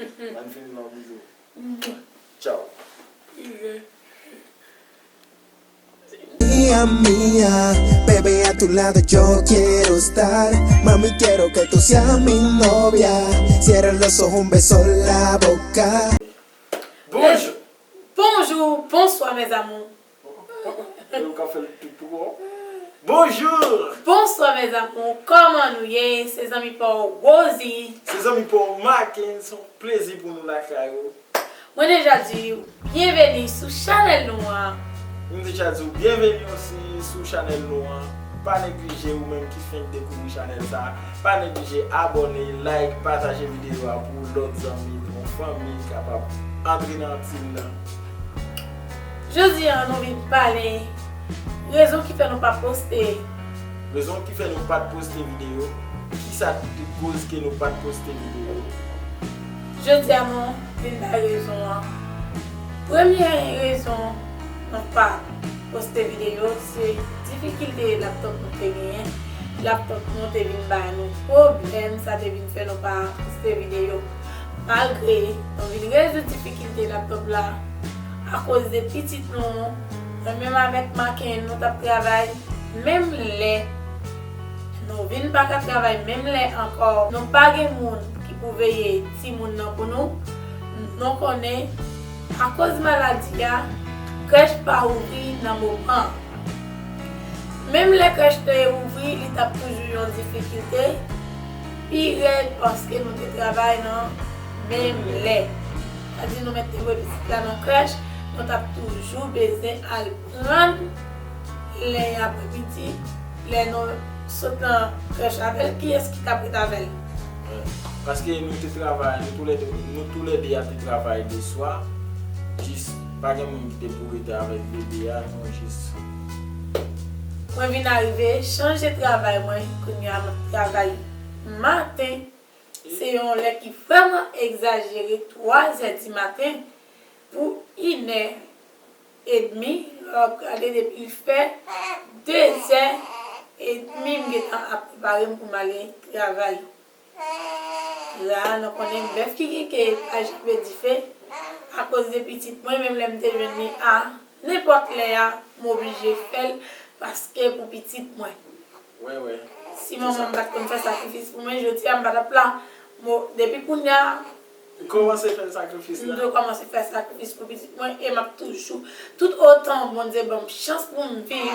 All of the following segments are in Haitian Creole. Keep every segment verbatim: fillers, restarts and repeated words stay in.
Ann fini la, bizou. Tchao. Mía, mía, bebé a tu lado yo quiero estar. Mami, quiero que tú seas mi novia. Cierra los ojos, un beso en la boca. Bonjou. Bonjou, bonswa mes amours. Ou ka fè l tout pou ou. Bonjou. Bonswa mes amours, kòman nou ye? Se zanmi pa w Rosie. Se zanmi pa w Maken, se yon plezi pou nou lakay ou. Mwen deja di w byenveni sou chanèl nou an. M deja di w byenveni osi sou chanèl nou an. Pa neglije ou menm ki fenk dekouvri chanèl sa a. Pa neglije abòne, like, pataje videyo a pou lòt zanmi, pou yon fanmi kapab antre nan team nan. Jodi a nou vin pale rezon ki fè nou pa poste. Rezon ki fè nou pa t poste videyo. Kisa ki te koz ke nou pa t poste videyo? Jodi a nou vin bay rezon an. Premye rezon nou pa poste videyo se difikilte laptop nou te genyen. Laptop nou te vin bay nou pwoblèm, sa te vin fè nou pa poste videyo. Malgre nou vin rezoud difikilte laptop la akoz de pitit nou, mwen menm avèk Maken nou t ap travay menm lè. Nou vin pa ka travay menm lè ankò. Nou pa gen moun ki pou veye timoun nan pou nou. Nou konnen, akoz maladi a, krèch pa ouvri nan moman an. Menm lè krèch te ouvri, li t ap toujou yon difikilte pi rèd paske nou te travay nan menm lè. Sa di nou mèt te voye pitit la nan krèch, nou t ap toujou bezwen al pran l lè aprèmidi, lè nou sot nan krèch avè l, kiyès ki t ap ret avè l? Paske nou te travay, nou toulède, nou toulède a te travay de swa, jis pa gen moun ki te pou rete avèk bebe a, nou jis. Mwen vin arive chanje travay mwen, kounye a m ap travay maten. Se yon lè ki vrèman egzajere, twa zè di maten pou inè edmi, lè w ap gade depi l fè de zè edmi m gentan ap prepare m pou m ale travay. La a nou konnen bèf ki gen ke pa janbe dife akoz de pitit mwen, menm lè m te jwenn li a nenpòt lè a m oblije fè l paske pou pitit mwen. Wè wè. Si manman m pa t konn fè sakrifis pou mwen, jodi a m pa t ap la. Mo, depi kounye a, Ou kòmanse fè sakrifis m la. dwe kòmanse fè sakrifis pou pitit mwen e m ap toujou, tout otan Bondye ban m chans pou m viv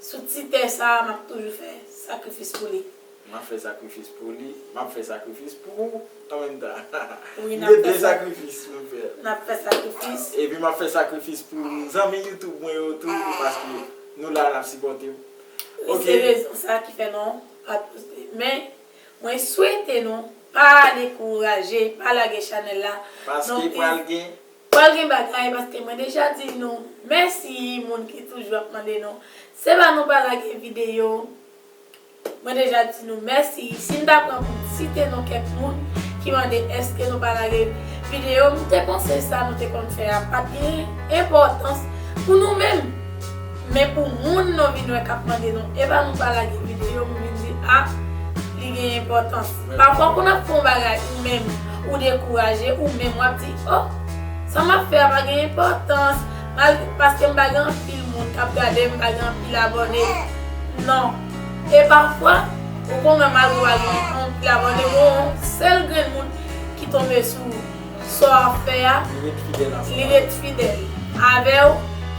sou ti tè sa a, m ap toujou fè sakrifis pou li. M ap fè sakrifis pou li, m ap fè sakrifis pou ou an menm tan. Wi, M n ap gen fè de sa. Sakrifis pou m fè. N ap fè sakrifis. Epi m ap fè sakrifis pou zanmi YouTube mwen yo tou, paske nou la, n ap sipòte m. Ok. Se rezon sa ki fè nou pa poste. Men, mwen swete nou pa dekouraje, pa lage chanèl la. Paske Nou pral gen. Pral gen bagay, paske mwen deja di nou mèsi, moun ki toujou ap mande nou. Se pa nou pa lage videyo. Mwen deja di nou mèsi. Si m ta pran pou m site non kèk moun ki mande èske nou pa lage videyo, m te panse sa nou te konn fè a pa t gen enpòtans pou nou menm. Men pou moun nou vin wè k ap mande nou, e pa nou pa lage videyo, m vin di, a, li gen enpòtans. Pafwa, pou n ap fè yon bagay, ou menm, ou dekouraje, ou menm, w ap di, o, sa m ap fè a pa gen enpòtans, malgre, paske m pa gen anpil moun k ap gade, m pa gen anpil abòne. Non. E pafwa, ou konn wè malgre w pa gen anpil abòne, gon yon sèl grenn moun ki tonbe sou ou. Sa w ap fè a, Li ret fidèl ansanm li ret fidèl avè w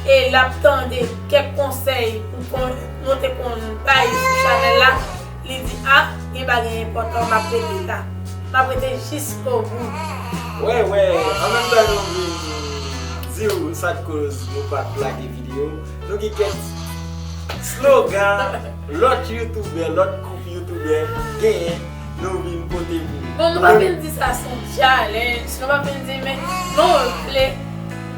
e l ap tande kèk konsèy ou konn, nou te konn bay sou chanèl la. Li di, a, gen bagay enpòtan, m ap rete la. M ap rete jiskobou. Wè, wè, an menm tan nou vin di w sa k koz nou pa t lage videyo, nou gen kèk slogan lòt youtubè, lòt koup youtubè genyen, nou vin pote pou nou. Bon, nou pa vin di sa se yon challenge, nou pa vin di, men nou vle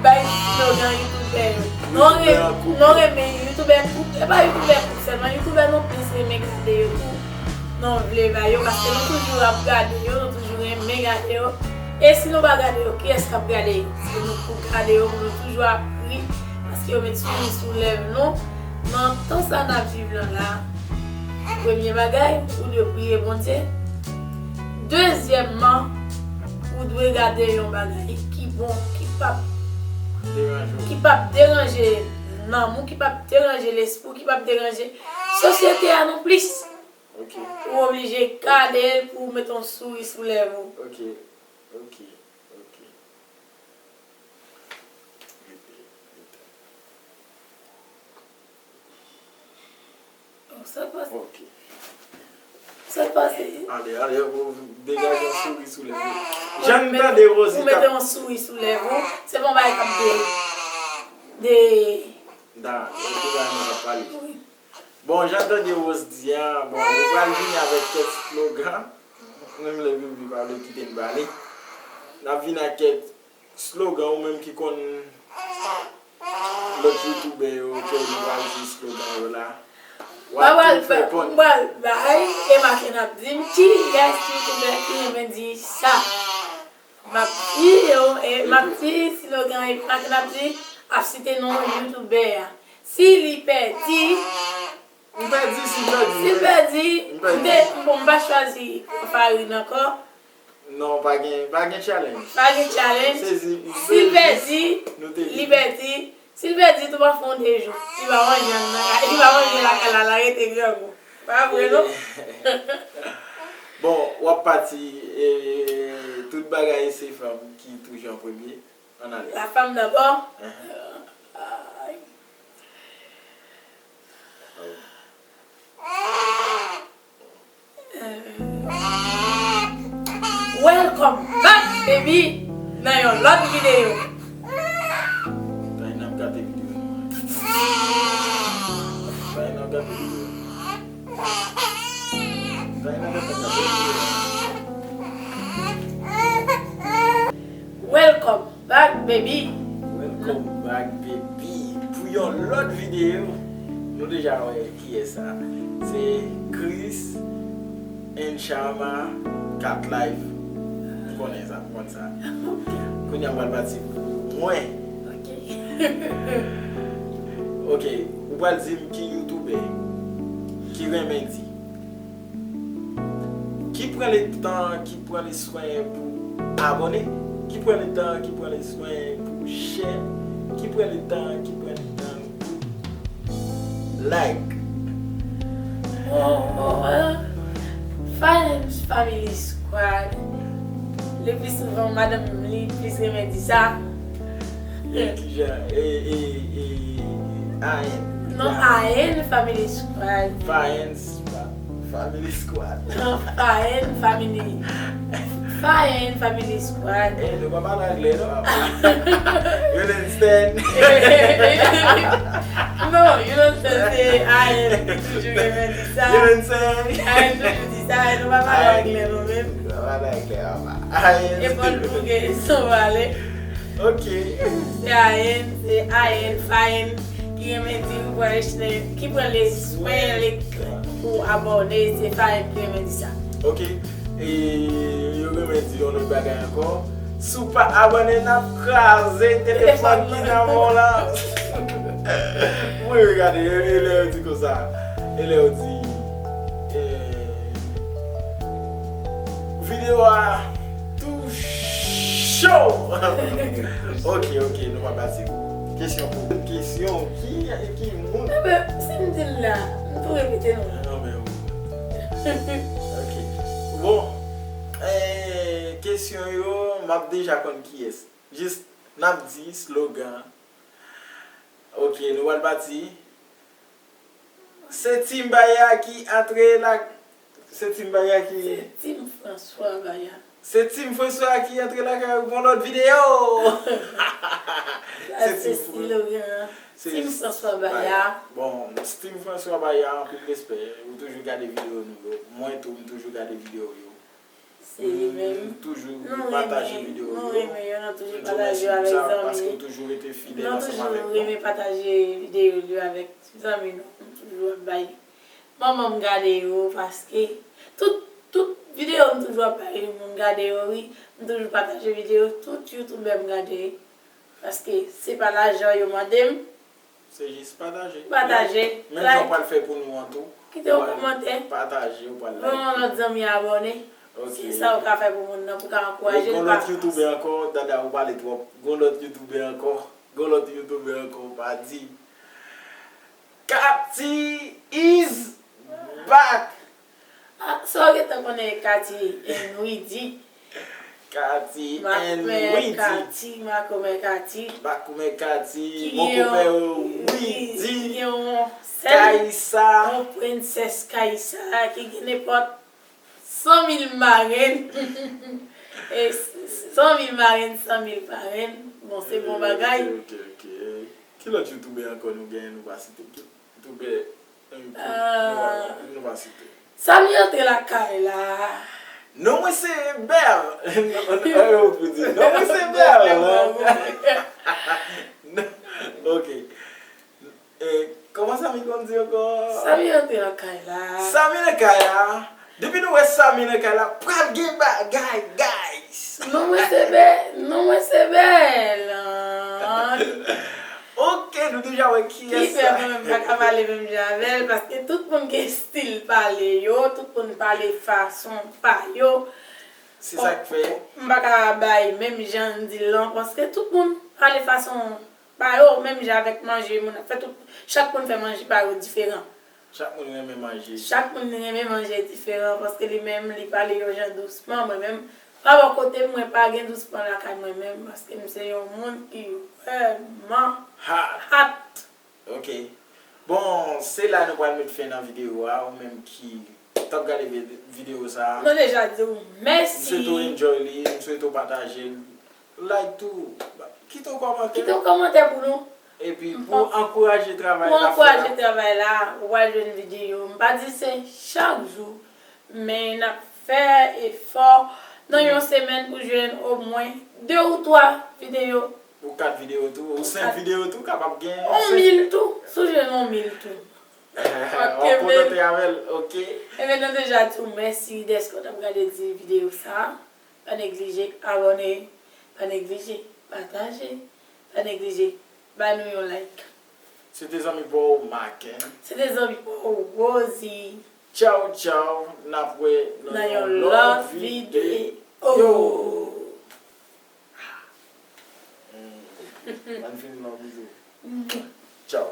bay slogan youtubè yo. Nou renmen, nou renmen youtubè koup, e pa youtubè koup sèlman, youtubè nou plis renmen gade yo tou. Nou vle bay yo, paske nou toujou ap gade yo, nou toujou renmen gade yo. E si nou pa gade yo, kiyès k ap gade yo? Se nou k pou gade yo, pou nou toujou ap ri, paske yo met souri sou lèv nou. Nan tan sa n ap viv lan la, premye bagay, ou dwe priye Bondye. Dezyèmman, ou dwe gade yon bagay ki bon, ki p ap, ki p ap deranje nanm ou, ki p ap deranje lespri w, ki p ap deranje sosyete a non plis. Ou oblije gade l pou w mete yon souri sou lèv ou. Sa k pase? Sa k pase? Ale, ale, degaje yon souri sou lèv ou. Jan m tande Rosie t ap mete yon souri sou lèv ou, se pa yon bagay k ap de, de... Da, ok, la nou ap pale. Bon, jan m tande Rose di a, bon, nou pral vini avèk kèk slogan. Menm lè Vivi pa vle kite n pale. N ap vini ak kèk slogan ou menm ki konn lòt youtubè yo ke nou pral di slogan yo la. W ap tou fè konn. M pral bay, e Maken ap di m kiyès youtubè ki renmen di sa. M ap di yo, e m ap di slogan e Maken ap di, ap site non youtubè a. Si li pèdi, M pèdi, si m pèdi, si l pèdi, m pèdi. M te, bon, m pa chwazi Farin ankò. Non, pa gen, pa gen challenge. Pa gen challenge. Si l pèdi, li pèdi. Si l pèdi, tou pa fè yon de jou. Li pa manje nan kay, li pa manje lakay la, l a rete grangou. Pa vre, non? Bon, w ap pati, e, tout bagay se fanm ki toujou an premye. Ann ale. La femme d'abord. Ay. Welcome back, baby, nan yon lòt videyo. Tay n ap gate videyo nou an. Tay n ap gate videyo. Tay n ap gate videyo. Welcome back, baby. Welcome back, baby. Pou yon lòt videyo, nou deja wè kiyès sa. Se Chris and Sharma Cat Life. M konnen sa, m konn sa. Kounye a m pral pati pou mwen. Ok. Ok, ou pral di m ki youtubè ki renmen di. Ki pran letan, ki pran leswen pou abòne, ki pran letan, ki pran leswen pou share, ki pran letan, ki pran letan pou like. Oh, oh, oh. Finance Family Squad. Le pli souvan, madanm li plis renmen di sa. E kijan? E, e, e, A N. Non, A N Family Squad. Finance Fa-, Family Squad. Non, Fayen Family. Fayen Family Squad. Eh, nou pa pale anglè, non? You understand? Non, you understand, se Ayen ki toujou renmen di sa. You understand? Ayen toujou di sa, e nou pa pale anglè, nou menm. Nou pa pale anglè, papa. Ayen. E pa l bouke, son pale. Ok. Se Ayen, se Ayen, Fayen, ki renmen di ou pran, ki pran leswen pou abòne, se Fayen ki renmen di sa. Ok. E yo renmen di yon lòt bagay ankò. Si w pa abòne, n ap kraze telefòn ki nan men w la. Mwen regade, e, e lè yo di konsa. E lè yo di, e, videyo a tou cho. Ok, ok, nou pa pase. Kesyon pou kesyon, ki, ki moun? Enben, si m di l la, m tou repete non. Non, men wi. Ok. Bon, eh, kesyon yo, m ap deja konn kiyès. Jis, n ap di slogan. Ok, nou pral pati. Se Team Baya ki antre la. Se Team Baya ki. Se Team François Baya. Se Team François ki antre lakay ou pou yon lòt videyo. Sa se slogan an. Team François Baya. Bon, Team François Baya, anpil respè. Ou toujou gade videyo nou yo. Mwen tou, m toujou gade videyo yo. Se li menm. M toujou pataje videyo yo. Nou renmen yo, nou toujou pataje yo avèk zanmi. Paske w toujou rete fidèl ansanm avèk nou. Nou toujou renmen pataje videyo yo avèk zanmi nou. Nou toujou ap bay manman m gade yo, paske tout, tout videyo m toujou ap bay moun gade yo, wi. M toujou pataje videyo tout youtubè m gade, paske se pa lajan yo mande m. Se jis pataje. Pataje. Menm jan w pral fè pou nou an tou. Kite yon kòmantè. Pataje, ou pral like. Ban yon lòt zanmi abòne. Ok. Se sa ou ka fè pou moun nan, pou ka ankouraje l. Gon lòt youtube ankò, Dada, ou pale twòp. Gon lòt youtube ankò. Gon lòt youtube ankò, pa di. Katy is back! Ah, sa w gentan konnen Katy and Widy. Katy and Widy. Katy, Makomè Katy. Makomè Katy, ki gen yon, Widy, ki gen yon sèl, Kaïssa. Yon prensès Kaïssa ki gen nenpòt san mil marenn. E, san mil marenn, san mil parenn. Bon, se bon bagay. Ok, ok, ok. Ki lòt youtube ankò nou genyen, nou pa site? Ki youtube, eh, nou pa, nou pa site? Samy antre lakay la. Non, mwen se Bèl. Non, non, non, pou di, non, mwen se Bèl. Non, ok. Eh, kòman Samy konn di ankò? Samy antre lakay la. Samy nan kay la. Depi nou wè Samy nan kay la, pral gen bagay, guys. Non, mwen se Bèl. Non, mwen se Bèl. Ah. Ok, nou deja wè kiyès. Ki fè mwen menm pa ka pale menm jan avè l, paske tout moun gen estil pale yo, tout moun pale fason pa yo. Se sa k fè. M pa ka bay menm jan di l lan, paske tout moun pale fason pa yo, menm jan avèk manje, moun ap fè tout, chak moun fè manje pa yo diferan. Chak moun renmen manje. Chak moun renmen manje diferan, paske li menm, li pale yon jan dousman, mwen menm, pa bò kote m, mwen pa gen dousman lakay mwen menm, paske m se yon moun ki vrèman hot. Ok. Bon, se la nou pral met fen nan videyo a, ou menm ki t ap gade vi-, videyo sa a. Nou deja di w mèsi. M swete w enjoy li, m swete w pataje l. Like tou. Kite yon kòmantè. Kite yon kòmantè pou nou. Epi pou ankouraje travay la. Pou ankouraje travay la, ou pral jwenn videyo. M pa di se chak jou, men n ap fè efò nan yon semèn pou jwenn omwen de ou twa videyo. Ou kat videyo tou, ou senk videyo tou, kapab gen yon mil tou, si w jwenn yon mil tou. Ok, w ap kontante avè l, ok. Ebyen, nou deja di w mèsi dèske w t ap gade di videyo sa a. Pa neglije abòne, pa neglije pataje, pa neglije ba nou yon like. Se te zanmi pa w Maken. Se te zanmi pa w Rosie. Tchaw, tchaw, n ap wè nan yon lòt videyo. Ann fin nan bizou. Tchaw.